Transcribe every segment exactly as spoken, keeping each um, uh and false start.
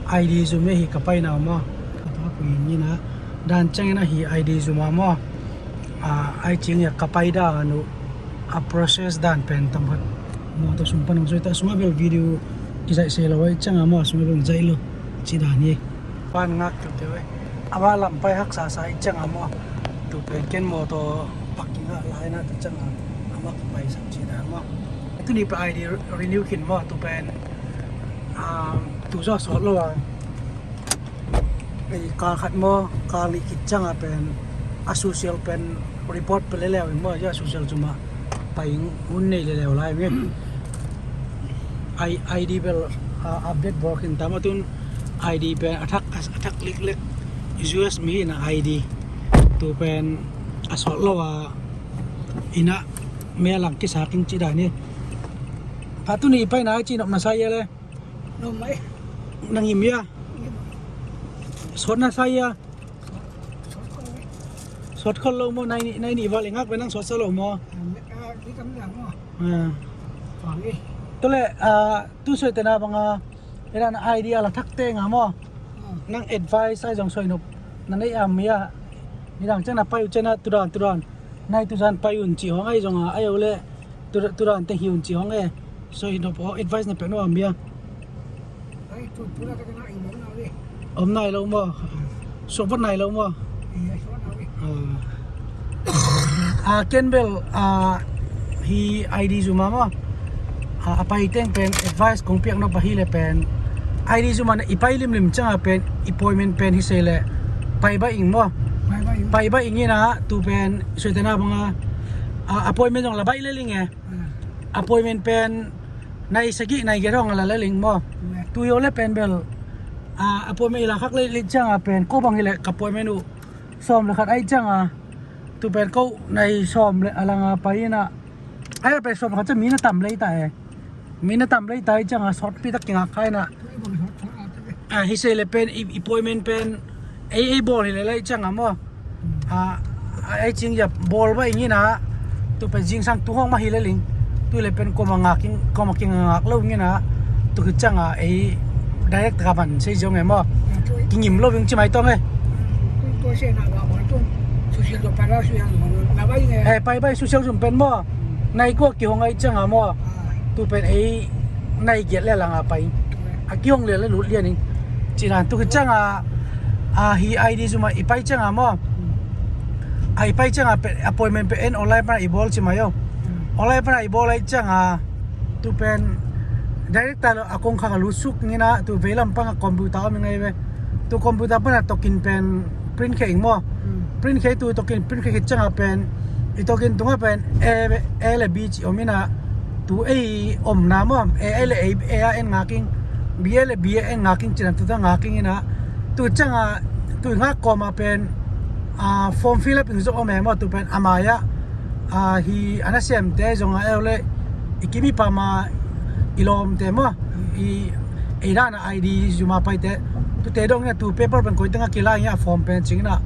I D zum e hi ka paina maw. Ka pa pui ni na dan ciangin a hi I D zum a maw. A, ai ciang ia ka pai dan uh a process dan pen tam khat maw, ta sung pan hong zoi ta sung a bel video i zaih sei lo ai ciang a maw, sung a bel zaih lo ci dan hi. Pan ngak keu keu e. Ama lam pai haksa sa ai ciang a maw. Tu pen ken maw to pak ki ngak lai na ta ciang a ama ka pai sa ci dan maw. Tuni pa I D renew khin maw, tu pen, um, tu zaw sawt lo a. Ei, kal khat maw, kal nih khit ciang a pen a social pen report pe leleu in maw, a social zum a pai hun nei leleu lai mi. I, I D bel, a, update bawl khin ta maw, tun I D pen a thak, a thak liklek U S mi in a I D. Tu pen a sawt lo a, ina mel lang kisa khin ci dan hi. Pa, tuni i paina ci nop na sa ia le. Nop mai. Nang him ia. Sawt na sa ia. Sawt khol lo maw, nai nih, nai nih val i ngak pen nang sawt sa lo maw. Tule, a, tu soi tena bang a, ina na I D a la thak te nga maw. Nang advice ai zong soi nop na nei am ia. Nidang ciang na pai uh ciang a tudan, tudan. Nai tudan pai un ci hong ai zong a, ai o le. Tu, tu dan te hi un ci hong e. So hi nop advice na pe no am ia. Om nai lo maw. Suak vat nai lo maw. A, ken bel, a, hi I D zum a maw. A, a pai teng pen advice kong piak nop ahi le pen I D zum a na i pai limlim ciang a pen appointment pen hi sei le pai bai ing maw. Pai bai ing ina tu pen soi tena bang a, a, appointment zong la bai le ling e. Appointment pen nai sagih nai giat hong a la le ling maw. Tui o le pen bel, a, appointment i la khak le ling ciang a pen ko bang hi le ka appointment uh sawm le khat ai ciang a. Tu pen ko nai sawm le a lang a pai ina. Ai a pen sawm le khat ciang mi na tam lei ta e. Mi na tam lei ta ai ciang a sawt pi tak ki ngak khai na. A, hi sei le pen i, appointment pen ei, ei bawl hi le lai ciang a maw. A, a, ei cing ia bawl ba ing ina. Tu pen zingsang tu hong ma hi le ling. Tu le pen koma ngak ing, koma ki ngak lo ing ina. Tu ki ciang a ei direct ka ban sei zong e maw. Ki ngim lo ing ci mai tong e. E, pai bai social zum pen maw. Nai kua ki hong ai ciang a maw. Tu pen ei nai giat le lang a pai. A ki hong lian le lut lian ing. Ci dan tu ki ciang a, a, hi I D zum a i pai ciang a maw. A i pai ciang a pen appointment pen online pan a i bawl ci mai o. Online pan a i bawl ai ciang a tu pen direct ta lo a kong khang a lut suk ing ina tu vei lam pang a computer om ing ai ve. Tu computer pan a token pen print khe ing maw. Print khe tu token print khe khit ciang a pen i token tung a pen A, A le B ci om ina. Tu ei om na maw, A, A le A, A a en ngak ing, B a le B a en ngak ing ci dan tu ta ngak ing ina. Tu ciang a, tu i ngak kawm a pen, a, form fill up ing zong om e maw, tu pen a mai a, a, hi a na sem te zong a eu le, i kim i pam a i lawm te maw, i, ei dan a I D zum a pai te, tu te dong ina tu paper pen koi teng a ki la ing a form pen cing ina,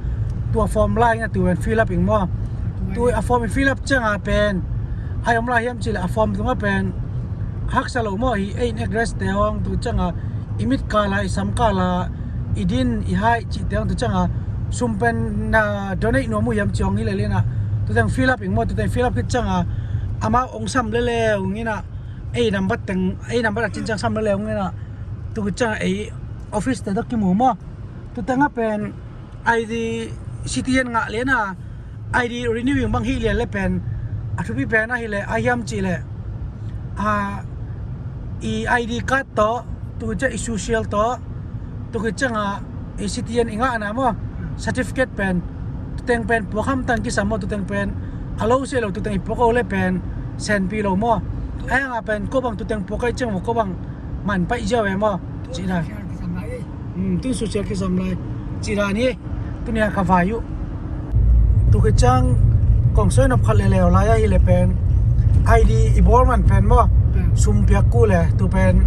tu a form la ing a tu pen fill up ing maw. Tu a form i fill up ciang a pen ai om lai hiam ci le a form tung a pen haksa lo maw, hi ei in address te hong tu ciang a i mit kal a i sam kal a i din i hai ci te hong tu ciang a sum pen na donate nuam uh hiam ci hong hi le le na tu teng fill up ing maw, tu teng fill up khit ciang a amau hong sam le le ung ina ei number teng, ei number a cin ciang sam le le ung ina tu khit ciang a ei office te dok ki mu maw. Tu teng a pen I D citizen ngah lian a, I D renewing bang hi lian le pen a thupi pen ahi le a hiam ci le, a, i I D card tawh, tu ciang i social tawh, tu ciang a i citizen i ngahna maw, certificate pen, tu teng pen puak hamtang kisam maw, tu teng pen a lo se lo, tu teng i puak o le pen senpi lo maw. A hiang a pen ko bang tu teng puak ai ciang maw, ko bang man paih ziau e maw. Cihna. Hmm, tu social kisam lai. Cihna ni. Tuni a ka vai uh. Tu khit ciang kong soi nop khat le leu lai ahi le pen I D i bawl man pen maw. Sum piak ku le tu pen,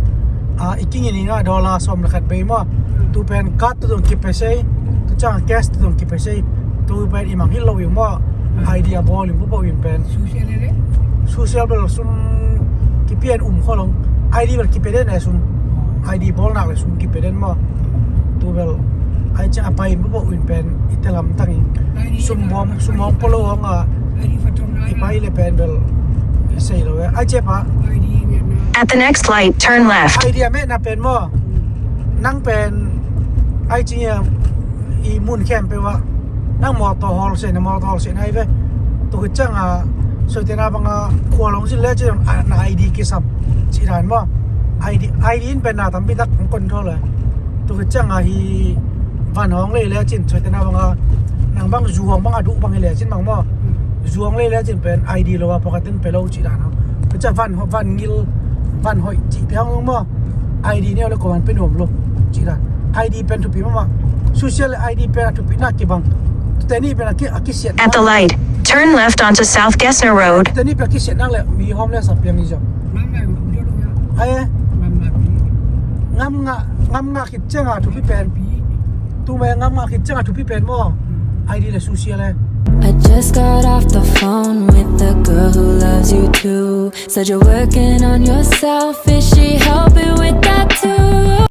a, i kingin i ngah dollar sawm le khat bei maw. Tu pen card tu dong kipe sei. Tu ciang cash tu dong kipe sei. Tu pen i mang hil lo i maw. I D a bawl in bupo in pen. Social bel sum kipian um kholong. I D bel kipe den e sum. I D bawl nak le sum kipe den maw. Bel ai ciang a pai in bawh in pen i te lam tang in sum bawm, sum bawm polo hong a i pai le pen bel i sei lo e. Ai ciang pa At the next light, turn left. Idea mehna pen maw, nang pen ai ciang i mun khempeuh ah nang mawtaw hawl sehna, mawtaw hawl sehna hi ve. Tua khit ciang a soitena bang a khual hong zin le ciang a na ID kisam cih dan maw. ID, ID in pen na tampi tak hong control e. Tua khit ciang a hi van hong lei le cin soitena bang a nang bang zu hong bang a duh bang hi le cin bang maw. Zu hong lei le cin pen ID lo a pocket in pe lo cih dan hong. Tua ciang van, van ngil, van hoih cihte hong maw. ID neu le kua man pe nuam lo cih dan. ID pen thupi mahmah. Social ID pen a thupina kibang. Tute ni pen a ki, a kisiat. At the light, turn left onto South Gesner Road. Tute ni pen a kisiat nak le mi hawm le sa piang i zong. Ai e. Ngam ngah, ngam ngah khit ciang a thupi pen. Tu me ngam ngah khit ciang a thupi pen maw. ID le social e. I just got off the phone with the girl who loves you too. Said you're working on yourself. Is she helping with that too?